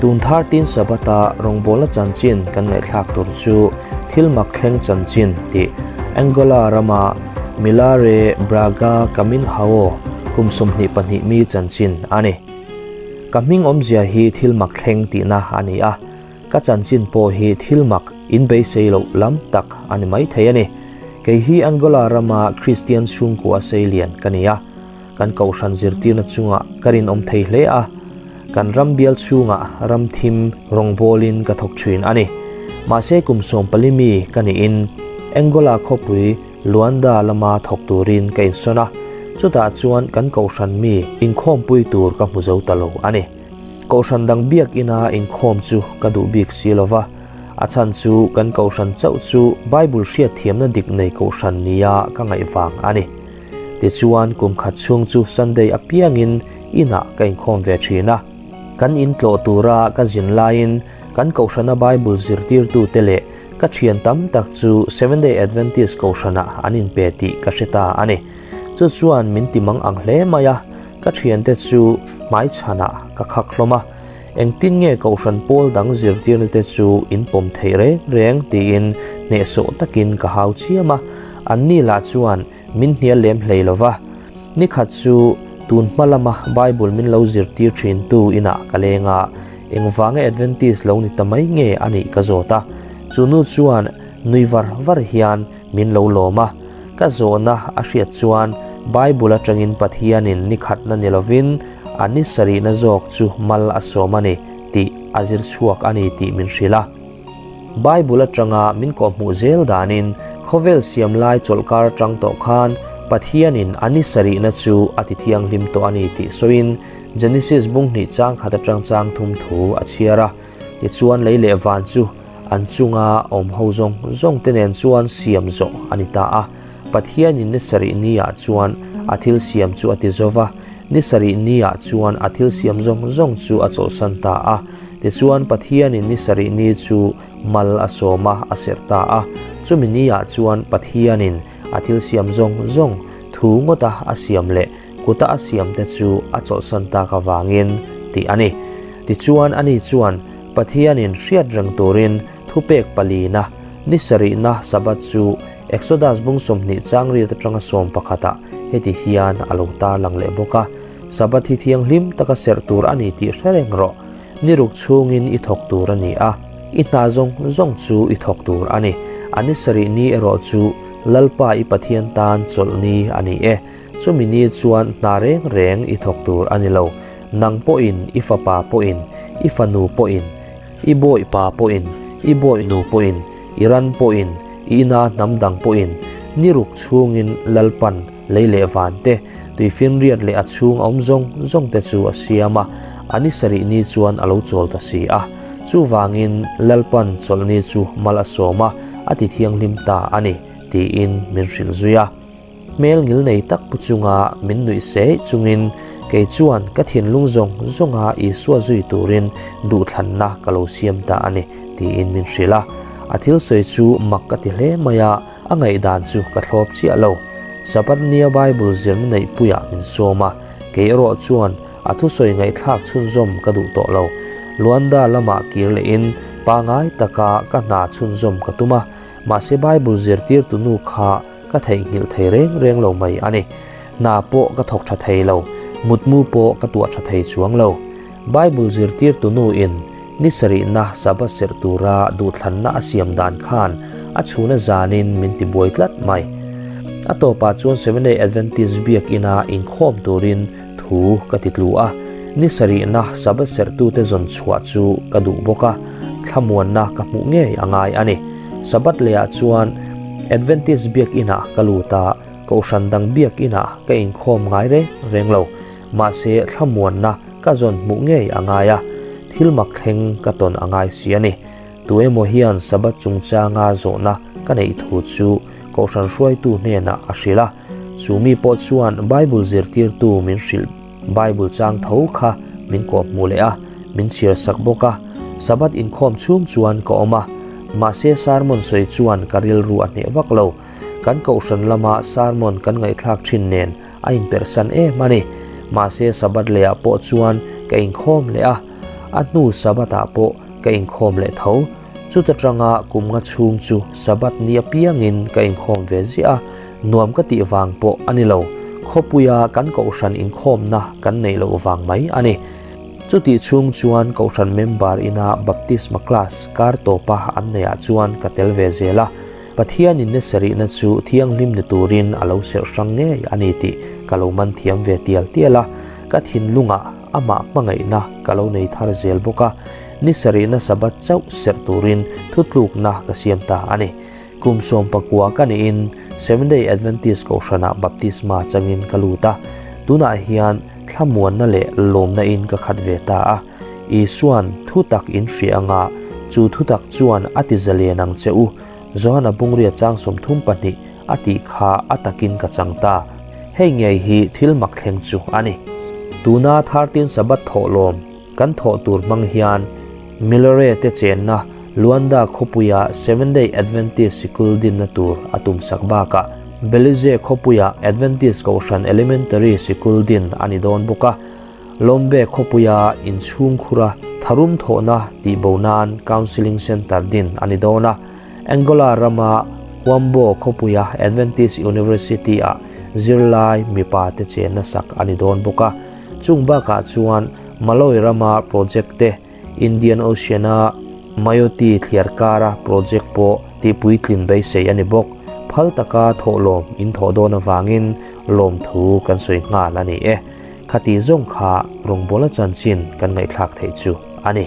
Tun thar tin Sabbath-a rawngbawlna chanchin kan ngaihthlak tur chu thil mak thleng chanchin tih Angola rama Milare Braga Caminhao kum 22 mi chanchin a ni. Ka hming awmzia hi thil mak thleng tihna a ni a, ka chanchin pawh hi thil mak inbeisei loh lam tak a ni maithei a ni. Kei hi Angola rama Kristian chhungkua seilian ka ni a. Kan kohhran zirtirna chungah ka rinawm thei hle a, kan ram bial chhungah ram thim rawngbawlin ka thawk thin a ni. Mahse kum 14 mi ka niin Angola khawpui Luanda lama thawk turin ka insawn a, chutah chuan kan kohhran mi inkhawmpui tur ka hmu zo ta lo a ni. Kohhran dang biakina inkhawm chu ka duh bik si lo va, a chhan chu kan kohhran chauh chu Bible hriatthiamna dik nei kohhran nia ka ngaih vang a ni. Tichuan, kum khat chhung chu Sunday apiangin inah ka inkhawm ve thin a. Kan in tlawh tura ka zin laiin kan kohhrana Bible zirtirtute leh ka thian tam tak chu Seventh-day Adventist kohhranah an inpe tih ka hre ta a ni. Chu chuan min ti mang ang hle mai a, ka thiante chu hmaichhanah ka khak hlawm a. Engtin nge kohhran pawl dang zirtirna te chu in pawm theih reng reng tiin hnehsawh takin ka hau chiam a, anni lah chuan min hnial lem hlei lo va. Ni khat chu tun hma lama Bible min lo zirtir thintu inah ka leng a, engvanga Adventist lo ni ta mai nge a nih ka zawt a, chu nu chuan nui var var hian min lo lawm a, ka zawhna a hriat chuan Bible atangin Pathianin ni khatna ni lovin a ni sarihna zawk chu mal a sawm a ni tih a zir chhuak a ni tih min hrilh a. Bible atanga min kawhhmuh zel danin khawvel siam lai chawlhkar atang tawh khan Pathianin a ni sarihna chu a ti thianghlim tawh a ni tih sawiin Genesis bung hnih chang khat atang chang thum thu a chhiar a. Tichuan lei leh van chu an chunga awm ho zawng zawng te nen chuan siam zawh a ni ta a. Pathianin ni sarih ni ah chuan a thil siam chu a ti zo va, ni sarih ni ah chuan a thil siam zawng zawng chu a chawlhsan ta a. Tichuan Pathianin ni sarih ni chu mal a sawm a, a serh ta a. Chumi ni ah chuan Pathianin a thil siam zawng zawng thu ngawta a siam leh kuta a siam te chu a chawlhsan tak avangin tih a ni. Tichuan ani chuan Pathianin hriat reng turin thupek palina ni sarihna Sabbath chu Exodus bung 20 chang riat atanga sawm pakhatah heti hian a lo tarlang leh bawk a, Sabbath hi thianghlim taka serh tur a ni tih hre reng rawh. Ni ruk chhungin i thawk tur a ni a, i hna zawng zawng chu i thawk tur a ni. A ni sarih ni erawh chu Lalpa i Pathian tan chawlh ni a ni e. Chumi ni chuan hna reng reng i thawk tur a ni lo. Nang pawhin, i fapa pawhin, i fanu pawhin, i bawipa pawhin, i bawihnu pawhin, i ran pawhin, i ina hnam dang pawhin, ni ruk chhungin Lalpan lei leh van te, tuifinriat leh a chhung awm zawng zawng te chu a siam a, a ni sarih ni chuan a lo chawl ta si a. Chuvangin Lalpan chawlhni chu mal a sawm a, a ti thianghlim ta a ni, tiin min hrilh zui a. Hmel ngil nei tak pu chunga min nuih seh chungin kei chuan ka thinlung zawng zawnga Isua zui turin duhthlanna ka lo siam ta a ni, tiin min hrilh a. A thil sawi chu mak ka ti hle mai a, a ngaihdan chu ka thlawp chiah lo. Sabbath nia Bible zirna neihpuiah min sawm a, kei erawh chuan a thusawi ngaihthlak chhunzawm ka duh tawh lo. Luanda lamah kir lehin pangai taka ka hna chhunzawm ka tum a, mahse Bible zirtirtu nu kha ka theihnghilh thei reng reng lo mai a ni. Hna pawh ka thawk tha thei lo, mutmu pawh ka tuah tha thei chuang lo. Bible zirtirtu nu in ni sarihna Sabbath serh tura duhthlanna a siam dan khan a chhuna zanin min ti buai tlat mai. A tawpah chuan Seventh-day Adventist biakina inkhawm turin thu ka ti tlu a, ni sarihna Sabbath serhtute zawn chhuah chu ka duh bawk a, thlamuanna ka hmuh ngei a ngai a ni. Sabbath lehah chuan Adventist biakinah ka lut a, kohhran dang biakinah ka inkhawm ngai reng reng lo. Mahse thlamuanna ka zawn hmuh ngei a ngai a, thil mak thleng ka tawn a ngai si a ni. Tu emaw hian Sabbath chungchanga zawhna ka neih thu chu kohhran hruaitu hnenah a hrilh a, chu mi pawh chuan Bible zirtirtu min hrilh Bible chang tho kha min kawhhmuh leh a, min chhiar sak bawk a. Sabbath inkhawm chhung chuan ka awm a, mahse sermon sawi chuan ka rilru a hneh vak lo. Kan kohhran lama sermon kan ngaihthlak thin nen a inperhsan em a ni. Mahse Sabbath lehah pawh chuan ka inkhawm leh a. A hnu Sabbath-ah pawh ka inkhawm leh tho. Chuta tanga kum nga chhung chu Sabbath ni apiangin ka inkhawm ve ziah a, nuam ka tih vang pawh a ni lo. Khawpuia kan kohhran inkhawmna kan neih loh vang mai a ni. Chutih chhung chuan kohhran member ina baptisma class kar tawpa an neihah chuan ka tel ve zel a. Pathianin ni sarihna chu thianghlim ni turin a lo serh hrang ngei a ni tih ka lo man thiam ve tial tial a, ka thinlungah amah hmangaihna ka lo nei thar zel bawk a, ni sarihna Sabbath chauh serh turin thutlukna ka siam ta a ni. Kum 19 ka niin Seventh-day Adventist Kohhranah baptisma changin ka lut a, tunah hian thlamuanna leh lawmna in ka khat ve ta a. Isua'n thutak in hria anga chu thutak chuan a ti zalen ang che u, Johana Bungria chang 32 a tih kha a takin ka chang ta. Hei ngei hi thil mak thleng chu a ni. Tuna 13 Sabbath thawhlawm kan thawh tur hmang hian Millere te chenna Luanda khawpuia Seventh-day Adventist sikul dinna tur a tumsak bakah Belize khawpuia Adventist Kohhran Elementary sikul din a ni dawn bawk a. Lombe khawpuia inchhungkhura tharum thawhna tihbo nan Counselling Centre din a ni dawn a. Angola rama Huambo khawpuia Adventist University-ah zirlai mipa te chenna sak a ni dawn bawk a. Chung bakah chuan Malawi rama project te, Indian Ocean-a Mayotte thliar kara project pawh tihpuitlin beisei a ni bawk. Phal taka thawhlawm in thawh dawn avangin lawmthu kan sawi nghal a ni e. Khati zawng kha rawngbawla chanchin kan ngaihthlak theih chu a ni.